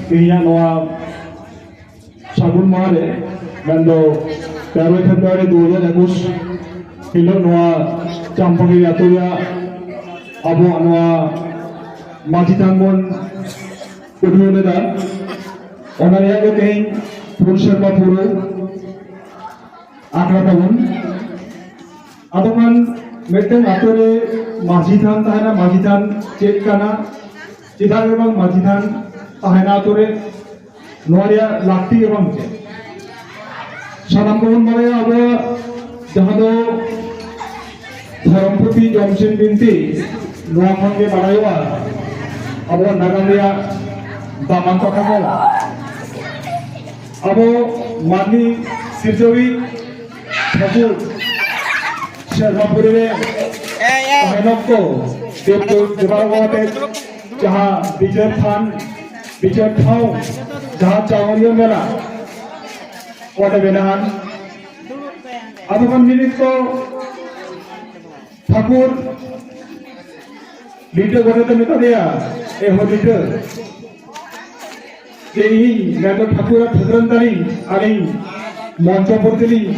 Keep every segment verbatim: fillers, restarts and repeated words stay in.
ᱛᱮᱦᱮᱧᱟᱜ ᱱᱚᱣᱟ ᱥᱟᱹᱜᱩᱱ ᱢᱟᱦᱟ ᱨᱮ, ᱢᱮᱱᱫᱚ ᱛᱮᱨᱚᱭ ᱯᱷᱮᱵᱽᱨᱩᱣᱟᱨᱤ ᱫᱩ ᱦᱟᱡᱟᱨ ᱮᱠᱩᱥ ᱦᱤᱞᱳᱜ, ᱱᱚᱣᱟ ᱪᱟᱢᱯᱟᱜᱤᱨᱤ ᱟᱹᱛᱩ ᱨᱮᱭᱟᱜ ᱟᱵᱚᱣᱟᱜ ᱱᱚᱣᱟ ᱢᱟᱹᱡᱷᱤ ᱛᱷᱟᱱ ᱵᱚᱱ ᱩᱰᱷᱟᱹᱣ ᱞᱮᱫᱟ᱾ ᱚᱱᱟ ᱨᱮᱭᱟᱜ ᱜᱮ ᱛᱮᱦᱮᱧ ᱯᱩᱱ ᱥᱮᱨᱢᱟ ᱯᱩᱨᱟᱹᱣ᱾ ᱟᱠᱷᱲᱟ ᱛᱟᱵᱚᱱ᱾ ᱟᱫᱚ ᱠᱷᱟᱱ ᱢᱤᱫᱴᱟᱝ ᱟᱛᱳ ᱨᱮ ᱢᱟᱹᱡᱷᱤ ᱛᱷᱟᱱ ᱛᱟᱦᱮᱱᱟ, ᱢᱟᱹᱡᱷᱤ ᱛᱷᱟᱱ ᱪᱮᱫ ᱠᱟᱱᱟ, ᱪᱮᱫᱟᱜ ᱜᱮ ᱵᱟᱝ ᱢᱟᱹᱡᱷᱤ ᱛᱷᱟᱱ ᱛᱟᱦᱮᱱᱟ ᱟᱛᱳ ᱨᱮ, ᱱᱚᱣᱟ ᱨᱮᱭᱟᱜ ᱞᱟᱹᱠᱛᱤ ᱜᱮ ᱵᱟᱝ ᱪᱮᱫ? ᱥᱟᱱᱟᱢ ᱠᱚᱵᱚᱱ ᱵᱟᱲᱟᱭᱟ ᱟᱵᱚᱣᱟᱜ ᱡᱟᱦᱟᱸ ᱫᱚ ᱫᱷᱚᱨᱚᱢ ᱯᱩᱛᱷᱤ ᱡᱚᱢᱥᱤᱢ ᱵᱤᱱᱛᱤ, ᱱᱚᱣᱟ ᱠᱷᱚᱱ ᱜᱮ ᱵᱟᱲᱟᱭᱚᱜᱼᱟ ᱟᱵᱚᱣᱟᱜ ᱱᱟᱜᱟᱢ ᱨᱮᱭᱟᱜ ᱫᱟᱢᱟᱱ ᱠᱟᱛᱷᱟ ᱠᱚ᱾ ᱟᱵᱚ ᱢᱟᱹᱱᱢᱤ ᱥᱤᱨᱡᱟᱹᱣᱤᱡ ᱴᱷᱟᱹᱠᱩᱨ ᱥᱮᱨᱢᱟ ᱯᱩᱨᱤ ᱨᱮ ᱛᱟᱦᱮᱱ ᱚᱠᱛᱚ ᱫᱮᱵ ᱫᱮᱵ ᱫᱮᱵᱟ ᱠᱚ ᱟᱛᱮ ᱡᱟᱦᱟᱸ ᱵᱤᱪᱟᱹᱨ ᱛᱷᱟᱱ, ᱵᱤᱪᱟᱹᱨ ᱴᱷᱟᱶ, ᱡᱟᱦᱟᱸ ᱪᱟᱣᱨᱤᱭᱟᱹ ᱢᱮᱞᱟ ᱚᱸᱰᱮ ᱢᱮᱱᱟᱜᱼᱟ᱾ ᱟᱫᱚ ᱠᱷᱟᱱ ᱢᱤᱫ ᱚᱠᱛᱚ ᱴᱷᱟᱹᱠᱩᱨ ᱞᱤᱴᱟᱹ ᱜᱚᱰᱮᱛ ᱮ ᱢᱮᱛᱟ ᱫᱮᱭᱟ, "ᱮ ᱦᱳ ᱞᱤᱴᱟᱹ, ᱡᱮ ᱤᱧ ᱢᱮᱱᱫᱚ ᱴᱷᱟᱹᱠᱩᱨᱟᱜ ᱴᱷᱟᱹᱠᱨᱟᱹᱱ ᱛᱟᱹᱞᱤᱧ, ᱟᱹᱞᱤᱧ ᱢᱚᱧᱪᱚᱯᱩᱨᱤ ᱛᱮᱞᱤᱧ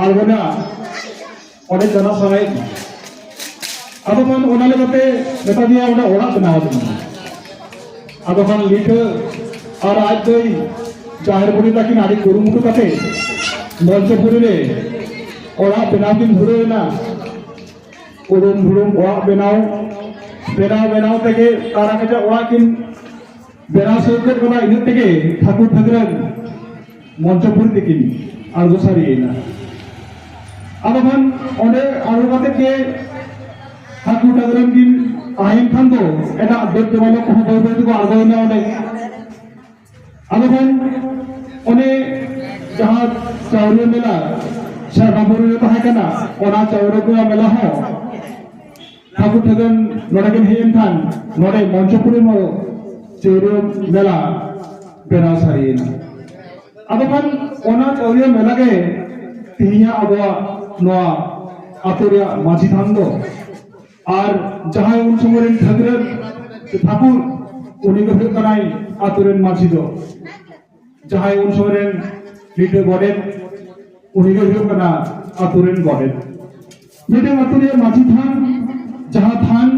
ᱟᱬᱜᱚᱱᱟ, ᱚᱸᱰᱮ ᱪᱟᱞᱟᱜ ᱥᱟᱱᱟᱭᱮᱫ ᱞᱤᱧᱟ᱾" ᱟᱫᱚ ᱠᱷᱟᱱ ᱚᱱᱟ ᱞᱮᱠᱟᱛᱮ ᱢᱮᱛᱟ ᱫᱮᱭᱟ, ᱚᱸᱰᱮ ᱚᱲᱟᱜ ᱵᱮᱱᱟᱣ ᱟᱹᱞᱤᱧ ᱢᱮ᱾ ᱟᱫᱚ ᱠᱷᱟᱱ ᱞᱤᱴᱟᱹ ᱟᱨ ᱟᱡ ᱫᱟᱹᱭ ᱡᱟᱦᱮᱨ ᱵᱩᱰᱷᱤ ᱛᱟᱹᱠᱤᱱ ᱟᱹᱰᱤ ᱠᱩᱨᱩᱢᱩᱴᱩ ᱠᱟᱛᱮ ᱢᱚᱧᱪᱚᱯᱩᱨᱤ ᱨᱮ ᱚᱲᱟᱜ ᱵᱮᱱᱟᱣ ᱠᱤᱱ ᱫᱷᱩᱨᱟᱹᱣ ᱮᱱᱟ᱾ ᱩᱰᱩᱢ ᱵᱷᱩᱲᱩᱢ ᱚᱲᱟᱜ ᱵᱮᱱᱟᱣ, ᱵᱮᱱᱟᱣ ᱵᱮᱱᱟᱣ ᱛᱮᱜᱮ ᱛᱟᱨᱟ ᱠᱟᱡᱟᱜ ᱚᱲᱟᱜ ᱠᱤᱱ ᱵᱮᱱᱟᱣ ᱥᱟᱹᱛ ᱜᱚᱫ ᱠᱟᱫᱟ᱾ ᱤᱱᱟᱹᱜ ᱛᱮᱜᱮ ᱴᱷᱟᱹᱠᱩᱨ ᱴᱷᱟᱹᱠᱨᱟᱹᱱ ᱢᱚᱧᱪᱚᱯᱩᱨᱤ ᱛᱮᱠᱤᱱ ᱟᱬᱜᱚ ᱥᱟᱹᱨᱤᱭᱮᱱᱟ᱾ ᱟᱫᱚ ᱠᱷᱟᱱ ᱚᱸᱰᱮ ᱟᱬᱜᱚ ᱠᱟᱛᱮ ᱜᱮ ᱴᱷᱟᱹᱠᱩᱨ ᱴᱷᱟᱹᱠᱨᱟᱹᱱ ᱠᱤᱱ ᱛᱟᱦᱮᱸᱭᱮᱱ ᱠᱷᱟᱱ ᱫᱚ ᱮᱴᱟᱜ ᱫᱮᱵ ᱫᱮᱵᱟᱞᱚᱠ ᱠᱚᱦᱚᱸ ᱵᱟᱹᱭ ᱵᱟᱹᱭ ᱛᱮᱠᱚ ᱟᱬᱜᱚᱭᱮᱱᱟ ᱚᱸᱰᱮ᱾ ᱟᱫᱚ ᱠᱷᱟᱱ ᱚᱱᱮ ᱡᱟᱦᱟᱸ ᱪᱟᱣᱨᱤᱭᱟᱹ ᱢᱮᱞᱟ ᱥᱮ ᱨᱟᱢᱵᱩᱨᱩ ᱨᱮ ᱛᱟᱦᱮᱸ ᱠᱟᱱᱟ, ᱚᱱᱟ ᱪᱟᱣᱨᱤᱭᱟᱹ ᱢᱮᱞᱟ ᱦᱚᱸ ᱴᱷᱟᱹᱠᱩᱨ ᱴᱷᱟᱹᱠᱨᱟᱹᱱ ᱱᱚᱰᱮ ᱠᱤᱱ ᱦᱮᱡ ᱮᱱ ᱠᱷᱟᱱ ᱱᱚᱰᱮ ᱢᱚᱧᱪᱚᱯᱩᱨᱤ ᱦᱚᱸ ᱪᱟᱣᱨᱤᱭᱟᱹ ᱢᱮᱞᱟ ᱵᱮᱱᱟᱣ ᱥᱟᱹᱨᱤᱭᱮᱱᱟ᱾ ᱟᱫᱚ ᱠᱷᱟᱱ ᱚᱱᱟ ᱪᱟᱣᱨᱤᱭᱟᱹ ᱢᱮᱞᱟ ᱜᱮ ᱛᱮᱦᱮᱧᱟᱜ ᱟᱵᱚᱣᱟᱜ ᱱᱚᱣᱟ ᱟᱛᱳ ᱨᱮᱭᱟᱜ ᱢᱟᱹᱡᱷᱤ ᱛᱷᱟᱱ ᱫᱚ᱾ ᱟᱨ ᱡᱟᱦᱟᱸᱭ ᱩᱱ ᱥᱚᱢᱚᱭ ᱨᱮᱱ ᱴᱷᱟᱹᱠᱨᱟᱹᱱ ᱥᱮ ᱴᱷᱟᱹᱠᱩᱨ ᱩᱱᱤ ᱜᱮ ᱦᱩᱭᱩᱜ ᱠᱟᱱᱟᱭ ᱟᱛᱳ ᱨᱮᱱ ᱢᱟᱹᱡᱷᱤ ᱫᱚ᱾ ᱡᱟᱦᱟᱸᱭ ᱩᱱ ᱥᱚᱢᱚᱭ ᱨᱮᱱ ᱞᱤᱴᱟᱹ ᱜᱚᱰᱮᱛ, ᱩᱱᱤ ᱜᱮ ᱦᱩᱭᱩᱜ ᱠᱟᱱᱟ ᱟᱛᱳ ᱨᱮᱱ ᱜᱚᱰᱮᱛ᱾ ᱢᱤᱫᱴᱮᱱ ᱟᱛᱳ ᱨᱮᱭᱟᱜ ᱢᱟᱹᱡᱷᱤ ᱛᱷᱟᱱ, ᱡᱟᱦᱟᱸ ᱛᱷᱟᱱ,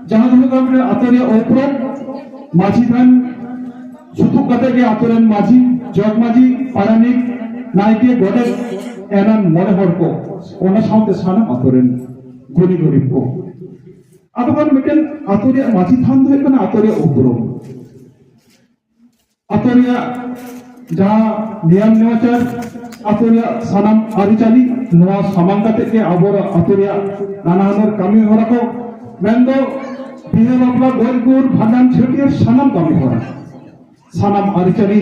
ᱡᱟᱦᱟᱸ ᱫᱚ ᱦᱩᱭᱩᱜ ᱠᱟᱱᱟ ᱢᱤᱫᱴᱮᱱ ᱟᱛᱳ ᱨᱮᱭᱟᱜ ᱩᱯᱨᱩᱢ, ᱢᱟᱹᱡᱷᱤ ᱛᱷᱟᱱ ᱥᱩᱛᱩᱜ ᱠᱟᱛᱮ ᱜᱮ ᱟᱛᱳ ᱨᱮᱱ ᱢᱟᱹᱡᱷᱤ, ᱡᱚᱜᱽ ᱢᱟᱹᱡᱷᱤ, ᱯᱟᱨᱟᱱᱤᱠ, ᱱᱟᱭᱠᱮ, ᱜᱚᱰᱮᱛ ᱮᱢᱟᱱ ᱢᱚᱬᱮ ᱦᱚᱲ ᱠᱚ, ᱚᱱᱟ ᱥᱟᱶᱛᱮ ᱥᱟᱱᱟᱢ ᱟᱛᱳ ᱨᱮᱱ ᱜᱩᱱᱤ ᱜᱩᱨᱤᱵ ᱠᱚ᱾ ᱟᱫᱚ ᱠᱷᱟᱱ ᱢᱤᱫᱴᱮᱱ ᱟᱛᱳ ᱨᱮᱭᱟᱜ ᱢᱟᱹᱡᱷᱤ ᱛᱷᱟᱱ ᱫᱚ ᱦᱩᱭᱩᱜ ᱠᱟᱱᱟ ᱟᱛᱳ ᱨᱮᱭᱟᱜ ᱩᱯᱨᱩᱢ᱾ ᱟᱛᱳ ᱨᱮᱭᱟᱜ ᱡᱟᱦᱟᱸ ᱱᱤᱭᱚᱢ ᱱᱮᱢᱟᱪᱟᱨ, ᱟᱛᱳ ᱨᱮᱭᱟᱜ ᱥᱟᱱᱟᱢ ᱟᱹᱨᱤᱪᱟᱹᱞᱤ, ᱱᱚᱣᱟ ᱥᱟᱢᱟᱝ ᱠᱟᱛᱮ ᱜᱮ ᱟᱵᱚ ᱟᱛᱳ ᱨᱮᱭᱟᱜ ᱱᱟᱱᱟ ᱦᱩᱱᱟᱹᱨ ᱠᱟᱹᱢᱤ ᱦᱚᱨᱟ ᱠᱚ, ᱢᱮᱱᱫᱚ ᱵᱤᱦᱟᱹ ᱵᱟᱯᱞᱟ, ᱜᱚᱡ ᱜᱩᱨ, ᱵᱷᱟᱸᱰᱟᱱ, ᱪᱷᱟᱹᱴᱭᱟᱹᱨ, ᱥᱟᱱᱟᱢ ᱠᱟᱹᱢᱤ ᱦᱚᱨᱟ, ᱥᱟᱱᱟᱢ ᱟᱹᱨᱤᱪᱟᱹᱞᱤ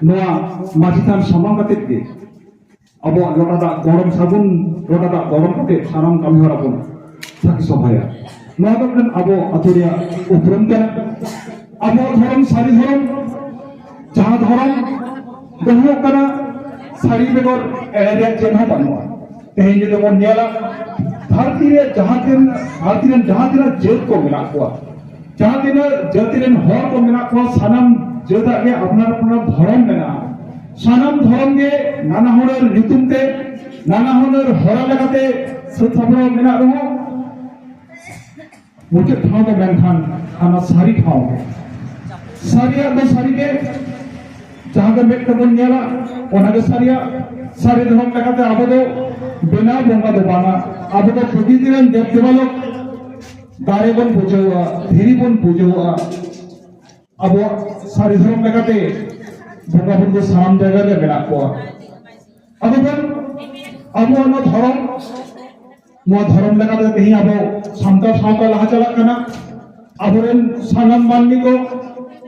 ᱱᱚᱣᱟ ᱢᱟᱹᱡᱷᱤ ᱛᱷᱟᱱ ᱥᱟᱢᱟᱝ ᱠᱟᱛᱮ ᱜᱮ ᱟᱵᱚᱣᱟᱜ ᱞᱚᱴᱟ ᱫᱟᱜ ᱜᱚᱨᱚᱢ ᱥᱟᱵᱚᱱ, ᱞᱚᱴᱟ ᱫᱟᱜ ᱜᱚᱨᱚᱢ ᱠᱟᱛᱮ ᱥᱟᱱᱟᱢ ᱠᱟᱹᱢᱤ ᱦᱚᱨᱟ ᱵᱚᱱ ᱥᱟᱹᱠᱷᱤ ᱥᱚᱵᱷᱟᱭᱟ᱾ ᱱᱚᱣᱟ ᱫᱚ ᱢᱤᱫᱴᱮᱱ ᱟᱵᱚ ᱟᱛᱳ ᱨᱮᱭᱟᱜ ᱩᱯᱨᱩᱢ ᱠᱟᱱᱟ᱾ ᱟᱵᱚᱣᱟᱜ ᱫᱷᱚᱨᱚᱢ, ᱥᱟᱹᱨᱤ ᱫᱷᱚᱨᱚᱢ, ᱡᱟᱦᱟᱸ ᱫᱷᱚᱨᱚᱢ ᱫᱚ ᱦᱩᱭᱩᱜ ᱠᱟᱱᱟ ᱥᱟᱹᱨᱤ ᱵᱮᱜᱚᱨ ᱮᱲᱮ ᱨᱮᱭᱟᱜ ᱪᱮᱫ ᱦᱚᱸ ᱵᱟᱹᱱᱩᱜᱼᱟ᱾ ᱛᱮᱦᱮᱧ ᱡᱩᱫᱤ ᱵᱚᱱ ᱧᱮᱞᱟ, ᱫᱷᱟᱹᱨᱛᱤ ᱨᱮ ᱡᱟᱦᱟᱸ ᱛᱤᱱ, ᱫᱷᱟᱹᱨᱛᱤ ᱨᱮᱱ ᱡᱟᱦᱟᱸ ᱛᱤᱱᱟᱹᱜ ᱡᱟᱹᱛ ᱠᱚ ᱢᱮᱱᱟᱜ ᱠᱚᱣᱟ, ᱡᱟᱦᱟᱸ ᱛᱤᱱᱟᱹᱜ ᱡᱟᱹᱛᱤ ᱨᱮᱱ ᱦᱚᱲ ᱠᱚ ᱢᱮᱱᱟᱜ ᱠᱚᱣᱟ, ᱥᱟᱱᱟᱢ ᱡᱟᱹᱛᱟᱜ ᱜᱮ ᱟᱯᱱᱟᱨ ᱟᱯᱱᱟᱨ ᱫᱷᱚᱨᱚᱢ ᱢᱮᱱᱟᱜᱼᱟ᱾ ᱥᱟᱱᱟᱢ ᱫᱷᱚᱨᱚᱢ ᱜᱮ ᱱᱟᱱᱟ ᱦᱩᱱᱟᱹᱨ ᱧᱩᱛᱩᱢ ᱛᱮ, ᱱᱟᱱᱟ ᱦᱩᱱᱟᱹᱨ ᱦᱚᱨᱟ ᱞᱮᱠᱟᱛᱮ ᱥᱟᱹᱛ ᱥᱟᱯᱲᱟᱣ ᱢᱮᱱᱟᱜ ᱨᱮᱦᱚᱸ, ᱢᱩᱪᱟᱹᱫ ᱴᱷᱟᱶ ᱫᱚ ᱢᱮᱱᱠᱷᱟᱱ ᱦᱟᱱᱟ ᱥᱟᱹᱨᱤ ᱴᱷᱟᱶ ᱜᱮ᱾ ᱥᱟᱹᱨᱤᱭᱟᱜ ᱫᱚ ᱥᱟᱹᱨᱤ ᱜᱮ, ᱡᱟᱦᱟᱸ ᱫᱚ ᱢᱮᱫ ᱛᱮᱵᱚᱱ ᱧᱮᱞᱟ, ᱚᱱᱟ ᱜᱮ ᱥᱟᱹᱨᱤᱭᱟᱜ᱾ ᱥᱟᱹᱨᱤ ᱫᱷᱚᱨᱚᱢ ᱞᱮᱠᱟᱛᱮ ᱟᱵᱚ ᱫᱚ ᱵᱮᱱᱟᱣ ᱵᱚᱸᱜᱟ ᱫᱚ ᱵᱟᱝᱟ, ᱟᱵᱚ ᱫᱚ ᱯᱨᱚᱠᱨᱤᱛᱤ ᱨᱮᱱ ᱫᱮᱵ ᱫᱮᱵᱟᱞᱳᱠ, ᱫᱟᱨᱮ ᱵᱚᱱ ᱯᱩᱡᱟᱹᱣᱟ, ᱫᱷᱤᱨᱤ ᱵᱚᱱ ᱯᱩᱡᱟᱹᱣᱟ᱾ ᱟᱵᱚᱣᱟᱜ ᱥᱟᱹᱨᱤ ᱫᱷᱚᱨᱚᱢ ᱞᱮᱠᱟᱛᱮ ᱵᱚᱸᱜᱟ ᱵᱩᱨᱩ ᱫᱚ ᱥᱟᱱᱟᱢ ᱡᱟᱭᱜᱟ ᱨᱮ ᱢᱮᱱᱟᱜ ᱠᱚᱣᱟ᱾ ᱟᱫᱚ ᱵᱚᱱ, ᱟᱵᱚᱣᱟᱜ ᱱᱚᱣᱟ ᱫᱷᱚᱨᱚᱢ, ᱱᱚᱣᱟ ᱫᱷᱚᱨᱚᱢ ᱞᱮᱠᱟᱛᱮ ᱛᱮᱦᱮᱧ ᱟᱵᱚ ᱥᱟᱱᱛᱟᱲ ᱥᱟᱶᱛᱟ ᱞᱟᱦᱟ ᱪᱟᱞᱟᱜ ᱠᱟᱱᱟ᱾ ᱟᱵᱚᱨᱮᱱ ᱥᱟᱱᱟᱢ ᱢᱟᱹᱱᱢᱤ ᱠᱚ,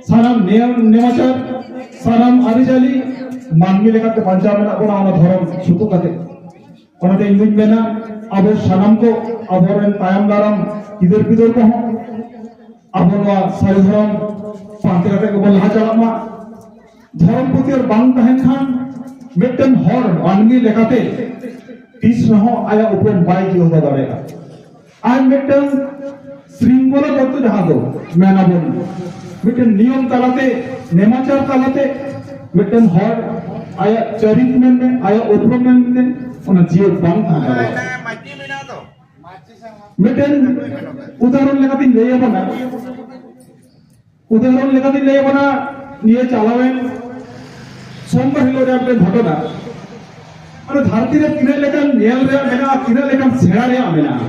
ᱥᱟᱱᱟᱢ ᱱᱤᱭᱚᱢ ᱱᱮᱢᱟᱪᱟᱨ, ᱥᱟᱱᱟᱢ ᱟᱹᱨᱤᱪᱟᱹᱞᱤ ᱢᱟᱹᱱᱢᱤ ᱞᱮᱠᱟᱛᱮ ᱵᱟᱧᱪᱟᱣ ᱢᱮᱱᱟᱜ ᱵᱚᱱᱟ ᱚᱱᱟ ᱫᱷᱚᱨᱚᱢ ᱥᱩᱛᱩᱜ ᱠᱟᱛᱮ᱾ ᱚᱱᱟᱛᱮ ᱤᱧ ᱫᱩᱧ ᱢᱮᱱᱟ, ᱟᱵᱚ ᱥᱟᱱᱟᱢ ᱠᱚ, ᱟᱵᱚᱨᱮᱱ ᱛᱟᱭᱚᱢ ᱫᱟᱨᱟᱢ ᱜᱤᱫᱟᱹᱨ ᱯᱤᱫᱟᱹᱨ ᱠᱚᱦᱚᱸ ᱟᱵᱚ ᱱᱚᱣᱟ ᱥᱟᱹᱨᱤ ᱫᱷᱚᱨᱚᱢ ᱯᱟᱱᱛᱮ ᱠᱟᱛᱮ ᱜᱮᱵᱚᱱ ᱞᱟᱦᱟ ᱪᱟᱞᱟᱜ ᱢᱟ᱾ ᱫᱷᱚᱨᱚᱢ ᱯᱟᱹᱛᱭᱟᱹᱣ ᱵᱟᱝ ᱛᱟᱦᱮᱱ ᱠᱷᱟᱱ ᱢᱤᱫᱴᱮᱱ ᱦᱚᱲ ᱢᱟᱹᱱᱢᱤ ᱞᱮᱠᱟᱛᱮ ᱛᱤᱥ ᱨᱮᱦᱚᱸ ᱟᱭᱟᱜ ᱩᱯᱨᱩᱢ ᱵᱟᱭ ᱡᱤᱭᱟᱹᱣ ᱫᱚᱦᱚ ᱫᱟᱲᱮᱭᱟᱜᱼᱟ᱾ ᱟᱨ ᱢᱤᱫᱴᱟᱝ ᱥᱨᱤᱝᱜᱚᱞᱟ ᱛᱚᱛᱛᱚ ᱡᱟᱦᱟᱸ ᱫᱚ ᱢᱮᱱᱟᱵᱚᱱ, ᱢᱤᱫᱴᱮᱱ ᱱᱤᱭᱚᱢ ᱛᱟᱞᱟᱛᱮ, ᱱᱮᱢᱟᱪᱟᱨ ᱛᱟᱞᱟᱛᱮ ᱢᱤᱫᱴᱮᱱ ᱦᱚᱲ ᱟᱭᱟᱜ ᱪᱟᱹᱨᱤᱛ ᱢᱮᱱᱛᱮ, ᱟᱭᱟᱜ ᱩᱯᱨᱩᱢ ᱢᱮᱱᱛᱮ ᱚᱱᱟ ᱡᱤᱭᱚᱱ ᱵᱟᱝ ᱛᱟᱦᱮᱸ ᱫᱟᱲᱮᱭᱟᱜᱼᱟ᱾ ᱢᱤᱫᱴᱮᱱ ᱩᱫᱟᱦᱚᱨᱚᱱ ᱞᱮᱠᱟᱛᱤᱧ ᱞᱟᱹᱭ ᱟᱵᱚᱱᱟ, ᱩᱫᱟᱦᱚᱨᱚᱱ ᱞᱮᱠᱟᱛᱤᱧ ᱞᱟᱹᱭ ᱟᱵᱚᱱᱟ, ᱱᱤᱭᱟᱹ ᱪᱟᱞᱟᱣᱮᱱ ᱥᱳᱢᱵᱟᱨ ᱦᱤᱞᱳᱜ ᱨᱮ ᱢᱤᱫᱴᱮᱱ ᱜᱷᱚᱴᱚᱱᱟ᱾ ᱢᱟᱱᱮ ᱫᱷᱟᱹᱨᱛᱤ ᱨᱮ ᱛᱤᱱᱟᱹᱜ ᱞᱮᱠᱟᱱ ᱧᱮᱞ ᱨᱮᱭᱟᱜ ᱢᱮᱱᱟᱜᱼᱟ, ᱛᱤᱱᱟᱹᱜ ᱞᱮᱠᱟᱱ ᱥᱮᱬᱟ ᱨᱮᱭᱟᱜ ᱢᱮᱱᱟᱜᱼᱟ᱾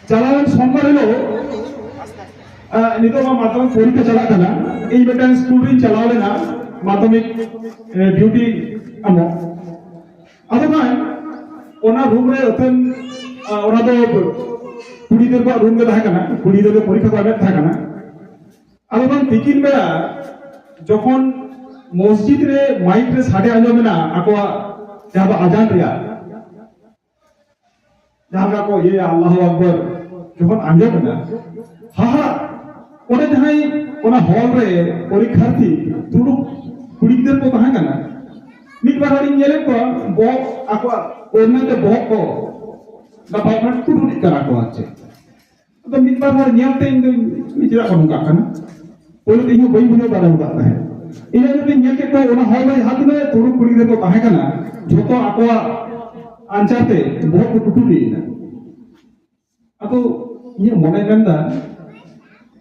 ᱪᱟᱞᱟᱣᱮᱱ ᱥᱳᱢᱵᱟᱨ ᱦᱤᱞᱳᱜ, ᱟᱸ, ᱱᱤᱛᱚᱜ ᱢᱟ ᱢᱟᱫᱽᱫᱷᱚᱢᱤᱠ ᱯᱚᱨᱤᱠᱠᱷᱟ ᱪᱟᱞᱟᱜ ᱠᱟᱱᱟ᱾ ᱤᱧ ᱢᱤᱫᱴᱟᱝ ᱥᱠᱩᱞ ᱨᱤᱧ ᱪᱟᱞᱟᱣ ᱞᱮᱱᱟ ᱢᱟᱫᱽᱫᱷᱚᱢᱤᱠ, ᱮ, ᱰᱤᱭᱩᱴᱤ ᱮᱢᱚᱜ᱾ ᱟᱫᱚ ᱠᱷᱟᱱ ᱚᱱᱟ ᱨᱩᱢ ᱨᱮ ᱟᱹᱛᱷᱟᱹᱱ, ᱟ, ᱚᱱᱟ ᱫᱚ ᱠᱩᱲᱤ ᱜᱤᱫᱽᱨᱟᱹ ᱠᱚᱣᱟᱜ ᱨᱩᱢ ᱜᱮ ᱛᱟᱦᱮᱸ ᱠᱟᱱᱟ, ᱠᱩᱲᱤ ᱜᱤᱫᱽᱨᱟᱹ ᱜᱮ ᱯᱚᱨᱤᱠᱠᱷᱟ ᱠᱚ ᱮᱢᱮᱫ ᱛᱟᱦᱮᱸ ᱠᱟᱱᱟ᱾ ᱟᱫᱚ ᱠᱷᱟᱱ ᱛᱤᱠᱤᱱ ᱵᱮᱲᱟ ᱡᱚᱠᱷᱚᱱ ᱢᱚᱥᱡᱤᱫ ᱨᱮ ᱢᱟᱭᱤᱠ ᱨᱮ ᱥᱟᱰᱮ ᱟᱸᱡᱚᱢᱮᱱᱟ ᱟᱠᱚᱣᱟᱜ ᱡᱟᱦᱟᱸ ᱫᱚ ᱟᱡᱟᱱ ᱨᱮᱭᱟᱜ, ᱡᱟᱦᱟᱸ ᱞᱮᱠᱟ ᱠᱚ ᱤᱭᱟᱹᱭᱟ, ᱟᱞᱞᱟᱦᱩ ᱟᱠᱵᱚᱨ, ᱡᱚᱠᱷᱚᱱ ᱟᱸᱡᱚᱢ ᱮᱱᱟ, ᱦᱟᱦᱟᱲᱟᱜ, ᱚᱸᱰᱮ ᱡᱟᱦᱟᱸᱭ ᱚᱱᱟ ᱦᱚᱞ ᱨᱮ ᱯᱚᱨᱤᱠᱠᱷᱟᱨᱛᱷᱤ ᱛᱩᱲᱩᱠ ᱠᱩᱲᱤ ᱜᱤᱫᱽᱨᱟᱹ ᱠᱚ ᱛᱟᱦᱮᱸ ᱠᱟᱱᱟ, ᱢᱤᱫ ᱵᱟᱨ ᱦᱚᱲᱤᱧ ᱧᱮᱞᱮᱫ ᱠᱚᱣᱟ, ᱵᱚᱦᱚᱜ, ᱟᱠᱚᱣᱟᱜ ᱳᱲᱱᱟ ᱛᱮ ᱵᱚᱦᱚᱜ ᱠᱚ ᱜᱟᱯᱟᱞ ᱢᱟᱨᱟᱣ ᱴᱩᱴᱩᱨᱤᱜ ᱠᱟᱱᱟ ᱠᱚ ᱟᱨ ᱪᱮᱫ᱾ ᱟᱫᱚ ᱢᱤᱫ ᱵᱟᱨ ᱦᱚᱲ ᱧᱮᱞ ᱛᱮ ᱤᱧ ᱫᱚ, "ᱪᱮᱫᱟᱜ ᱠᱚ ᱱᱚᱝᱠᱟᱜ ᱠᱟᱱᱟ?" ᱯᱳᱭᱞᱳ ᱛᱮ ᱤᱧ ᱦᱚᱸ ᱵᱟᱹᱧ ᱵᱩᱡᱷᱟᱹᱣ ᱫᱟᱲᱮ ᱟᱠᱟᱫ ᱛᱟᱦᱮᱸᱫ᱾ ᱤᱱᱟᱹ ᱠᱟᱛᱮ ᱧᱮᱞ ᱠᱮᱫ ᱠᱚᱣᱟ, ᱚᱱᱟ ᱦᱚᱞ ᱨᱮ ᱡᱟᱦᱟᱸ ᱛᱤᱱᱟᱹᱜ ᱛᱩᱲᱩᱠ ᱠᱩᱲᱤ ᱜᱤᱫᱽᱨᱟᱹ ᱠᱚ ᱛᱟᱦᱮᱸ ᱠᱟᱱᱟ, ᱡᱷᱚᱛᱚ ᱟᱠᱚᱣᱟᱜ ᱟᱧᱪᱟᱨ ᱛᱮ ᱵᱚᱦᱚᱜ ᱠᱚ ᱴᱩᱴᱩᱨᱤᱭᱮᱱᱟ᱾ ᱟᱫᱚ ᱤᱧᱟᱹᱜ ᱢᱚᱱᱮ ᱢᱮᱱᱫᱟ,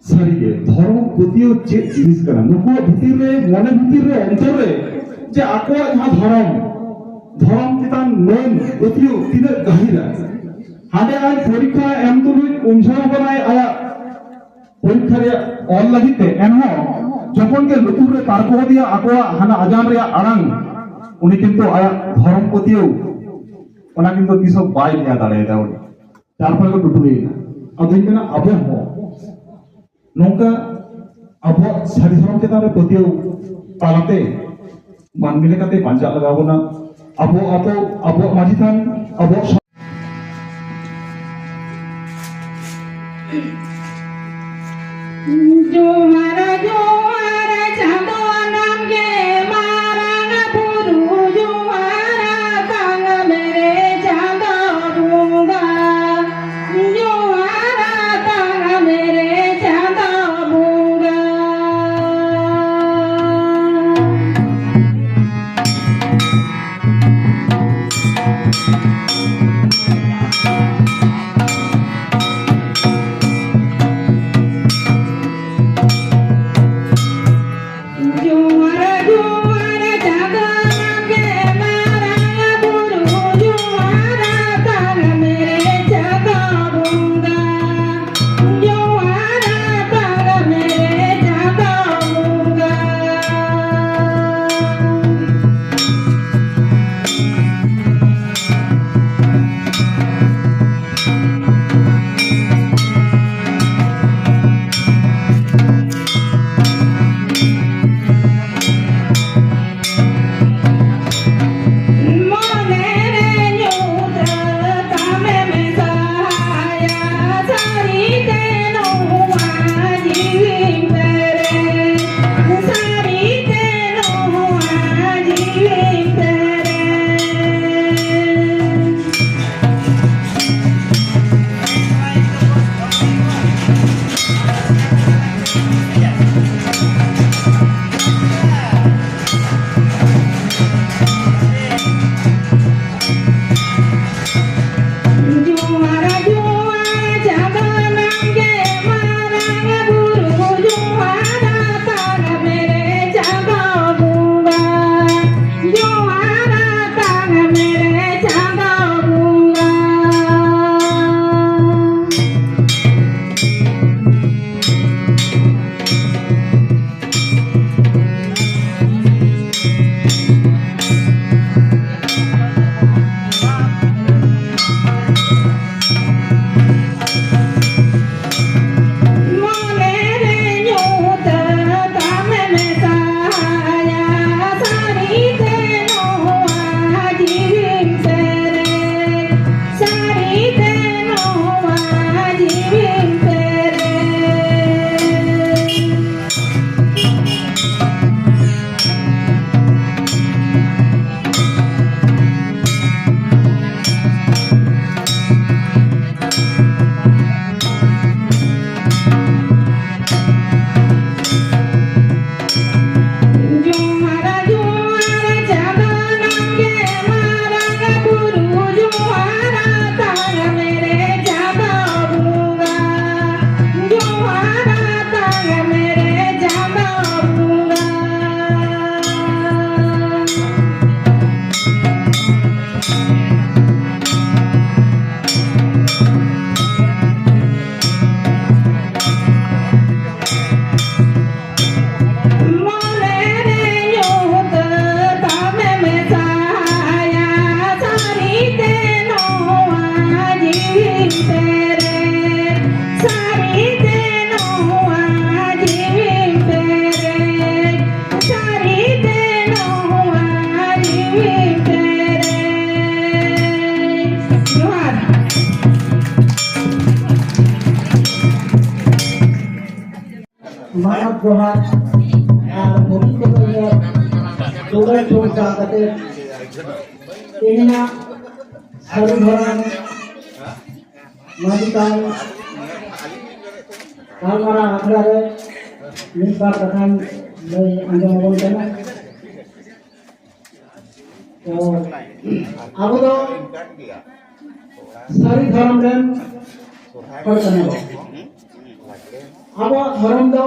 ᱥᱟᱹᱨᱤᱜᱮ ᱫᱷᱚᱨᱚᱢ ᱯᱟᱹᱛᱭᱟᱹᱣ ᱪᱮᱫ ᱡᱤᱱᱤᱥ ᱠᱟᱱᱟ? ᱱᱩᱠᱩᱣᱟᱜ ᱵᱷᱤᱛᱤᱨ ᱨᱮ, ᱢᱚᱱᱮ ᱵᱷᱤᱛᱤᱨ ᱨᱮ, ᱚᱱᱛᱚᱨ ᱨᱮ, ᱡᱮ ᱟᱠᱚᱣᱟᱜ ᱡᱟᱦᱟᱸ ᱫᱷᱚᱨᱚᱢ, ᱫᱷᱚᱨᱚᱢ ᱪᱮᱛᱟᱱ ᱢᱟᱹᱱ ᱯᱟᱹᱛᱭᱟᱹᱣ ᱛᱤᱱᱟᱹᱜ ᱜᱟᱹᱦᱤᱨᱟ᱾ ᱦᱟᱸᱰᱮ ᱟᱡ ᱯᱚᱨᱤᱠᱠᱷᱟ ᱮᱢ ᱛᱩᱞᱩᱡ ᱩᱢᱡᱷᱟᱹᱣ ᱠᱟᱱᱟᱭ ᱟᱭᱟᱜ ᱯᱚᱨᱤᱠᱠᱷᱟ ᱨᱮᱭᱟᱜ ᱚᱞ ᱞᱟᱹᱜᱤᱫ ᱛᱮ, ᱮᱱᱦᱚᱸ ᱡᱚᱠᱷᱚᱱ ᱜᱮ ᱞᱩᱛᱩᱨ ᱨᱮ ᱛᱟᱨᱠᱚ ᱟᱫᱮᱭᱟ ᱟᱠᱚᱣᱟᱜ ᱦᱟᱱᱟ ᱟᱡᱟᱱ ᱨᱮᱭᱟᱜ ᱟᱲᱟᱝ, ᱩᱱᱤ ᱠᱤᱱᱛᱩ ᱟᱭᱟᱜ ᱫᱷᱚᱨᱚᱢ ᱯᱟᱹᱛᱭᱟᱹᱣ ᱚᱱᱟ ᱠᱤᱱᱛᱩ ᱛᱤᱥ ᱦᱚᱸ ᱵᱟᱭ ᱧᱮᱞ ᱫᱟᱲᱮᱭᱟᱫᱟ ᱩᱱᱤ᱾ ᱛᱟᱨᱯᱚᱨᱮ ᱠᱚ ᱴᱩᱴᱩᱨᱤᱭᱮᱱᱟ᱾ ᱟᱫᱚᱧ ᱢᱮᱱᱟ, ᱟᱵᱚ ᱦᱚᱸ ᱱᱚᱝᱠᱟ ᱟᱵᱚᱣᱟᱜ ᱥᱟᱹᱨᱤ ᱫᱷᱚᱨᱚᱢ ᱪᱮᱛᱟᱱ ᱨᱮ ᱯᱟᱹᱛᱭᱟᱹᱣ ᱛᱟᱞᱟᱛᱮ ᱢᱟᱹᱱᱢᱤ ᱞᱮᱠᱟᱛᱮ ᱵᱟᱧᱪᱟᱜ ᱞᱟᱜᱟᱣ ᱵᱚᱱᱟ᱾ ᱟᱵᱚ, ᱟᱵᱚ, ᱟᱵᱚᱣᱟᱜ ᱢᱟᱹᱡᱷᱤ ᱛᱷᱟᱱ, ᱟᱵᱚᱣᱟᱜ ᱥᱚ- ᱡᱚᱦᱟᱨ, ᱡᱚᱦᱟᱨ, ᱪᱟᱸᱫᱚ ᱟᱢ ᱜᱮ ᱢᱟᱨᱟᱝ ᱵᱩᱨᱩ, ᱡᱚᱦᱟᱨ ᱟᱛᱟᱝ ᱢᱮ ᱨᱮ ᱪᱟᱸᱫᱚ ᱵᱚᱸᱜᱟ, ᱡᱚᱦᱟᱨ ᱟᱛᱟᱝ ᱢᱮ ᱨᱮ ᱪᱟᱸᱫᱚ ᱵᱚᱸᱜᱟ᱾ ᱡᱚᱦᱟᱨ᱾ ᱟᱨ ᱵᱷᱚᱵᱤᱥᱥᱚᱛ ᱨᱮ ᱛᱩᱞᱟᱹ ᱴᱷᱩᱢ ᱥᱟᱵ ᱠᱟᱛᱮ ᱛᱮᱦᱮᱧᱟᱜ ᱥᱟᱹᱨᱤ ᱫᱷᱚᱨᱚᱢ ᱢᱟᱹᱡᱷᱤ ᱛᱷᱟᱱ ᱜᱟᱞᱢᱟᱨᱟᱣ ᱟᱠᱷᱲᱟ ᱨᱮ ᱢᱤᱫ ᱵᱟᱨ ᱠᱟᱛᱷᱟᱧ ᱞᱟᱹᱭ ᱟᱸᱡᱚᱢ ᱟᱵᱚᱱ ᱠᱟᱱᱟ᱾ ᱛᱚ, ᱟᱵᱚ ᱫᱚ ᱥᱟᱹᱨᱤ ᱫᱷᱚᱨᱚᱢ ᱨᱮᱱ ᱦᱚᱲ ᱠᱟᱱᱟ ᱵᱚᱱ᱾ ᱟᱵᱚᱣᱟᱜ ᱫᱷᱚᱨᱚᱢ ᱫᱚ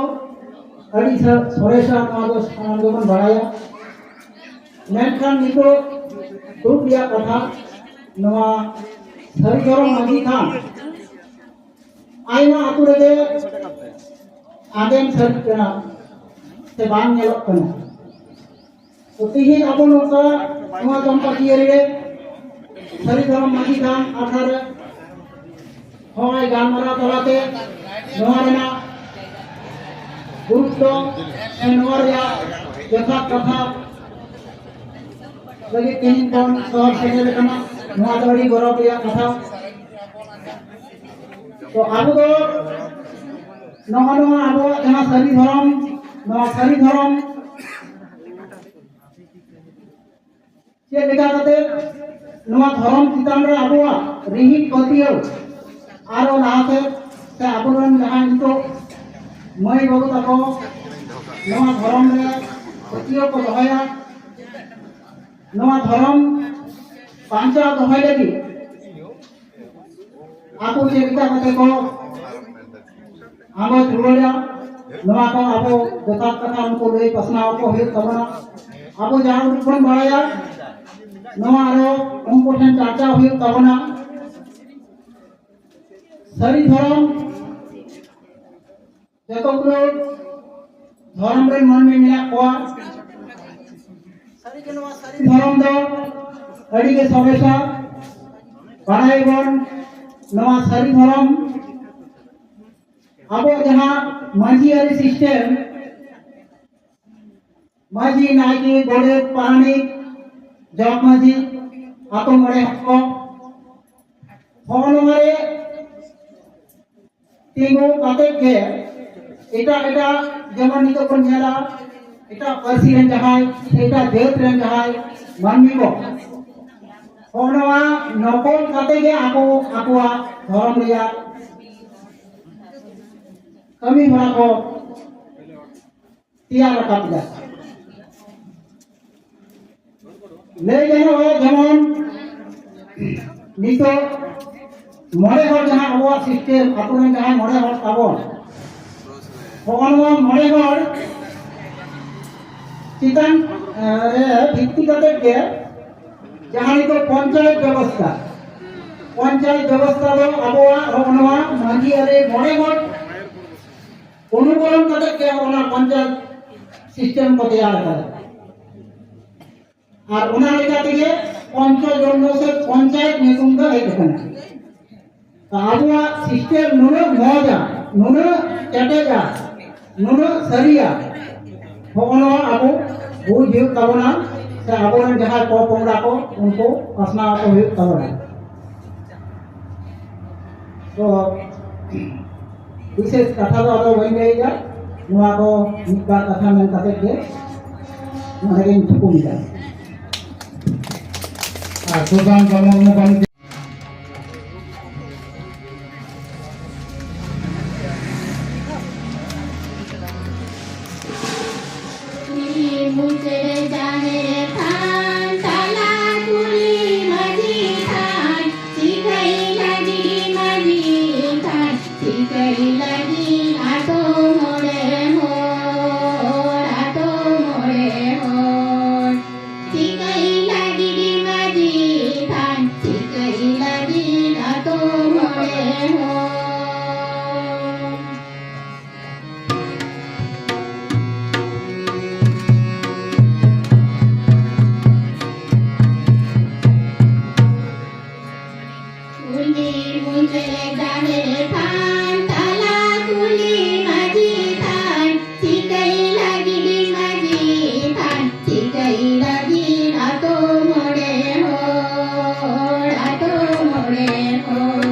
ᱟᱹᱰᱤ ᱥᱟ-, ᱥᱚᱨᱮᱥᱟ, ᱱᱚᱣᱟ ᱫᱚ ᱥᱟᱱᱟᱢ ᱜᱮᱵᱚᱱ ᱵᱟᱲᱟᱭᱟ᱾ ᱢᱮᱱᱠᱷᱟᱱ ᱱᱤᱛᱚᱜ ᱫᱩᱠ ᱨᱮᱭᱟᱜ ᱠᱟᱛᱷᱟ, ᱱᱚᱣᱟ ᱥᱟᱹᱨᱤ ᱫᱷᱚᱨᱚᱢ ᱢᱟᱹᱡᱷᱤ ᱛᱷᱟᱱ ᱟᱭᱢᱟ ᱟᱹᱛᱩ ᱨᱮᱜᱮ ᱟᱸᱡᱚᱢ ᱥᱟᱹᱨᱤᱜ ᱠᱟᱱᱟ ᱥᱮ ᱵᱟᱝ ᱧᱮᱞᱚᱜ ᱠᱟᱱᱟ᱾ ᱛᱚ, ᱛᱮᱦᱮᱧ ᱟᱵᱚ ᱱᱚᱝᱠᱟ ᱱᱚᱣᱟ ᱪᱟᱢᱯᱟ ᱠᱤᱭᱟᱹᱨᱤ ᱨᱮ ᱥᱟᱹᱨᱤ ᱫᱷᱚᱨᱚᱢ ᱢᱟᱹᱡᱷᱤ ᱛᱷᱟᱱ ᱟᱠᱷᱲᱟ ᱨᱮ ᱦᱚᱸᱜᱼᱚᱭ ᱜᱟᱞᱢᱟᱨᱟᱣ ᱛᱟᱞᱟᱛᱮ ᱱᱚᱣᱟ ᱨᱮᱱᱟᱜ ᱜᱩᱨᱩᱛᱛᱚ ᱥᱮ ᱱᱚᱣᱟ ᱨᱮᱭᱟᱜ ᱡᱚᱛᱷᱟᱛ ᱠᱟᱛᱷᱟ ᱞᱟᱹᱜᱤᱫ ᱛᱮᱦᱮᱧ ᱵᱚᱱ ᱥᱚᱦᱚᱨ ᱥᱮᱴᱮᱨ ᱟᱠᱟᱱᱟ᱾ ᱱᱚᱣᱟ ᱫᱚ ᱟᱹᱰᱤ ᱜᱚᱨᱚᱵᱽ ᱨᱮᱭᱟᱜ ᱠᱟᱛᱷᱟ᱾ ᱛᱚ, ᱟᱵᱚ ᱫᱚ ᱱᱚᱜᱼᱚ ᱱᱚᱣᱟ ᱟᱵᱚᱣᱟᱜ ᱡᱟᱦᱟᱸ ᱥᱟᱹᱨᱤ ᱫᱷᱚᱨᱚᱢ, ᱱᱚᱣᱟ ᱥᱟᱹᱨᱤ ᱫᱷᱚᱨᱚᱢ ᱪᱮᱫ ᱞᱮᱠᱟ ᱠᱟᱛᱮ ᱱᱚᱣᱟ ᱫᱷᱚᱨᱚᱢ ᱪᱮᱛᱟᱱ ᱨᱮ ᱟᱵᱚᱣᱟᱜ ᱨᱤᱦᱤᱴ ᱯᱟᱹᱛᱭᱟᱹᱣ ᱟᱨᱚ ᱞᱟᱦᱟ ᱥᱮᱫ ᱥᱮ ᱟᱵᱚᱨᱮᱱ ᱡᱟᱦᱟᱸᱭ ᱱᱤᱛᱚᱜ ᱢᱟᱹᱭ ᱵᱟᱹᱵᱩ ᱛᱟᱠᱚ ᱱᱚᱣᱟ ᱫᱷᱚᱨᱚᱢ ᱨᱮ ᱯᱟᱹᱛᱭᱟᱹᱣ ᱠᱚ ᱫᱚᱦᱚᱭᱟ, ᱱᱚᱣᱟ ᱫᱷᱚᱨᱚᱢ ᱵᱟᱧᱪᱟᱣ ᱫᱚᱦᱚᱭ ᱞᱟᱹᱜᱤᱫ ᱟᱠᱚ ᱪᱮᱫ ᱞᱮᱠᱟ ᱠᱟᱛᱮ ᱠᱚ ᱟᱸᱜᱚᱪ ᱨᱩᱣᱟᱹᱲᱟ, ᱱᱚᱣᱟ ᱠᱚ ᱟᱵᱚ ᱡᱚᱛᱷᱟᱛ ᱠᱟᱛᱷᱟ ᱩᱱᱠᱩ ᱞᱟᱹᱭ ᱯᱟᱥᱱᱟᱣ ᱠᱚ ᱦᱩᱭᱩᱜ ᱛᱟᱵᱚᱱᱟ᱾ ᱟᱵᱚ ᱡᱟᱦᱟᱸ ᱩᱰᱩᱠ ᱵᱚᱱ ᱵᱟᱲᱟᱭᱟ, ᱱᱚᱣᱟ ᱟᱨᱚ ᱩᱱᱠᱩ ᱴᱷᱮᱱ ᱪᱟᱨᱪᱟᱣ ᱦᱩᱭᱩᱜ ᱛᱟᱵᱚᱱᱟ᱾ ᱥᱟᱹᱨᱤ ᱫᱷᱚᱨᱚᱢ ᱡᱚᱛᱚ ᱜᱩᱞᱳ ᱫᱷᱚᱨᱚᱢ ᱨᱮᱱ ᱢᱟᱹᱱᱢᱤ ᱢᱮᱱᱟᱜ ᱠᱚᱣᱟ᱾ ᱥᱟᱹᱨᱤ ᱜᱮ ᱱᱚᱣᱟ ᱥᱟᱹᱨᱤ ᱫᱷᱚᱨᱚᱢ ᱫᱚ ᱟᱹᱰᱤ ᱜᱮ ᱥᱚᱨᱮᱥᱟ᱾ ᱵᱟᱲᱟᱭ ᱵᱚᱱ ᱱᱚᱣᱟ ᱥᱟᱹᱨᱤ ᱫᱷᱚᱨᱚᱢ ᱟᱵᱚ ᱡᱟᱦᱟᱸ ᱢᱟᱹᱡᱷᱤ ᱟᱹᱨᱤ system, ᱢᱟᱹᱡᱷᱤ, ᱱᱟᱭᱠᱮ, ᱜᱚᱰᱮᱛ, ᱯᱟᱨᱟᱱᱤᱠ, ᱡᱚᱜᱽ ᱢᱟᱹᱡᱷᱤ, ᱟᱛᱳ ᱢᱚᱬᱮ ᱦᱚᱲ ᱠᱚ, ᱦᱚᱸᱜᱼᱚ ᱱᱚᱣᱟ ᱨᱮ ᱛᱤᱸᱜᱩ ᱠᱟᱛᱮ ᱜᱮ ᱮᱴᱟᱜ ᱮᱴᱟᱜ ᱡᱮᱢᱚᱱ ᱱᱤᱛᱚᱜ ᱵᱚᱱ ᱧᱮᱞᱟ, ᱮᱴᱟᱜ ᱯᱟᱹᱨᱥᱤ ᱨᱮᱱ ᱡᱟᱦᱟᱸᱭ ᱥᱮ ᱮᱴᱟᱜ ᱡᱟᱹᱛ ᱨᱮᱱ ᱡᱟᱦᱟᱸᱭ ᱢᱟᱹᱱᱢᱤ ᱠᱚ, ᱦᱚᱸᱜᱼᱚ ᱱᱚᱣᱟ ᱱᱚᱠᱚᱞ ᱠᱟᱛᱮ ᱜᱮ ᱟᱠᱚ ᱟᱠᱚᱣᱟᱜ ᱫᱷᱚᱨᱚᱢ ᱨᱮᱭᱟᱜ ᱠᱟᱹᱢᱤ ᱦᱚᱨᱟ ᱠᱚ ᱛᱮᱭᱟᱨ ᱨᱟᱠᱟᱵ ᱮᱫᱟ᱾ ᱞᱟᱹᱭ ᱜᱟᱱᱚᱜᱼᱟ, ᱡᱮᱢᱚᱱ ᱱᱤᱛᱚᱜ ᱢᱚᱬᱮ ᱦᱚᱲ ᱡᱟᱦᱟᱸ ᱟᱵᱚᱣᱟᱜ system, ᱟᱛᱳ ᱨᱮᱱ ᱡᱟᱦᱟᱸᱭ ᱢᱚᱬᱮ ᱦᱚᱲ ᱛᱟᱵᱚᱱ, ᱦᱚᱸᱜᱼᱚ ᱱᱚᱣᱟ ᱢᱚᱬᱮ ᱦᱚᱲ ᱪᱮᱛᱟᱱ, ᱮ, ᱨᱮ ᱵᱷᱤᱛᱛᱤ ᱠᱟᱛᱮ ᱜᱮ ᱡᱟᱦᱟᱸ ᱱᱤᱛᱚᱜ ᱯᱚᱧᱪᱟᱭᱮᱛ ᱵᱮᱵᱚᱥᱛᱷᱟ, ᱯᱚᱧᱪᱟᱭᱮᱛ ᱵᱮᱵᱚᱥᱛᱷᱟ ᱫᱚ ᱟᱵᱚᱣᱟᱜ ᱦᱚᱸᱜᱼᱚ ᱱᱚᱣᱟ ᱢᱟᱹᱡᱷᱤ ᱟᱹᱨᱤ ᱢᱚᱬᱮ ᱦᱚᱲ ᱚᱱᱩᱠᱚᱨᱚᱱ ᱠᱟᱛᱮ ᱜᱮ ᱚᱱᱟ ᱯᱚᱧᱪᱟᱭᱮᱛ system ᱠᱚ ᱛᱮᱭᱟᱨ ᱟᱠᱟᱫᱟ᱾ ᱟᱨ ᱚᱱᱟ ᱞᱮᱠᱟ ᱛᱮᱜᱮ ᱯᱚᱧᱪᱚᱡᱚᱱᱱᱚ ᱥᱮ ᱯᱚᱧᱪᱟᱭᱮᱛ ᱧᱩᱛᱩᱢ ᱫᱚ ᱦᱮᱡ ᱟᱠᱟᱱᱟ᱾ ᱛᱚ ᱟᱵᱚᱣᱟᱜ system ᱱᱩᱱᱟᱹᱜ ᱢᱚᱡᱟ, ᱱᱩᱱᱟᱹᱜ ᱠᱮᱴᱮᱡᱟ, ᱱᱩᱱᱟᱹᱜ ᱥᱟᱹᱨᱤᱭᱟ, ᱦᱚᱸᱜᱼᱚ ᱱᱚᱣᱟ ᱟᱵᱚ ᱵᱩᱡᱽ ᱦᱩᱭᱩᱜ ᱛᱟᱵᱚᱱᱟ, ᱥᱮ ᱟᱵᱚᱨᱮᱱ ᱡᱟᱦᱟᱸᱭ ᱯᱚᱼᱯᱚᱝᱲᱟ ᱠᱚ ᱩᱱᱠᱩ ᱯᱟᱥᱱᱟᱣ ᱟᱠᱚ ᱦᱩᱭᱩᱜ ᱛᱟᱵᱚᱱᱟ᱾ ᱛᱚ ᱵᱤᱥᱮᱥ ᱠᱟᱛᱷᱟ ᱫᱚ ᱟᱫᱚ ᱵᱟᱹᱧ ᱞᱟᱹᱭᱮᱫᱟ, ᱱᱚᱣᱟ ᱠᱚ ᱢᱤᱫ ᱵᱟᱨ ᱠᱟᱛᱷᱟ ᱢᱮᱱ ᱠᱟᱛᱮ ᱜᱮ ᱱᱚᱰᱮ ᱜᱤᱧ ᱛᱷᱩᱠᱩᱢ ᱮᱫᱟ᱾ ᱟᱨ ᱥᱩᱫᱷᱟᱱ ᱡᱮᱢᱚᱱ ᱢᱚᱦᱚᱱ ᱠᱩᱞᱦᱤ ᱢᱩᱪᱟᱹᱫ ᱡᱟᱦᱮᱨ ᱛᱷᱟᱱ, ᱛᱟᱞᱟ ᱠᱩᱞᱦᱤ ᱢᱟᱹᱡᱷᱤ ᱛᱷᱟᱱ, ᱴᱷᱤᱠᱟᱹᱭ ᱞᱟᱹᱜᱤᱫ ᱢᱟᱹᱡᱷᱤ ᱛᱷᱟᱱ, ᱴᱷᱤᱠᱟᱹᱭ ᱞᱟᱹᱜᱤᱫ ᱟᱛᱳ ᱢᱚᱬᱮ ᱦᱚᱲ, ᱟᱛᱳ ᱢᱚᱬᱮ ᱦᱚᱲ᱾ ᱴᱷᱤᱠᱟᱹᱭ ᱞᱟᱹᱜᱤᱫ ᱢᱟᱹᱡᱷᱤ ᱛᱷᱟᱱ, ᱴᱷᱤᱠᱟᱹᱭ ᱞᱟᱹᱜᱤᱫ ᱟᱛᱳ ᱢᱚᱬᱮ ᱦᱚᱲ᱾ ᱠᱩᱞᱦᱤ ᱢᱩᱪᱟᱹᱫ ᱡᱟᱦᱮᱨ ᱛᱷᱟᱱ, ᱛᱟᱞᱟ ᱠᱩᱞᱦᱤ ᱢᱟᱹᱡᱷᱤ ᱛᱷᱟᱱ, ᱴᱷᱤᱠᱟᱹᱭ ᱞᱟᱹᱜᱤᱫ ᱢᱟᱹᱡᱷᱤ ᱛᱷᱟᱱ, ᱴᱷᱤᱠᱟᱹᱭ ᱞᱟᱹᱜᱤᱫ ᱟᱛᱳ ᱢᱚᱬᱮ ᱦᱚᱲ, ᱟᱛᱳ ᱢᱚᱬᱮ ᱦᱚᱲ᱾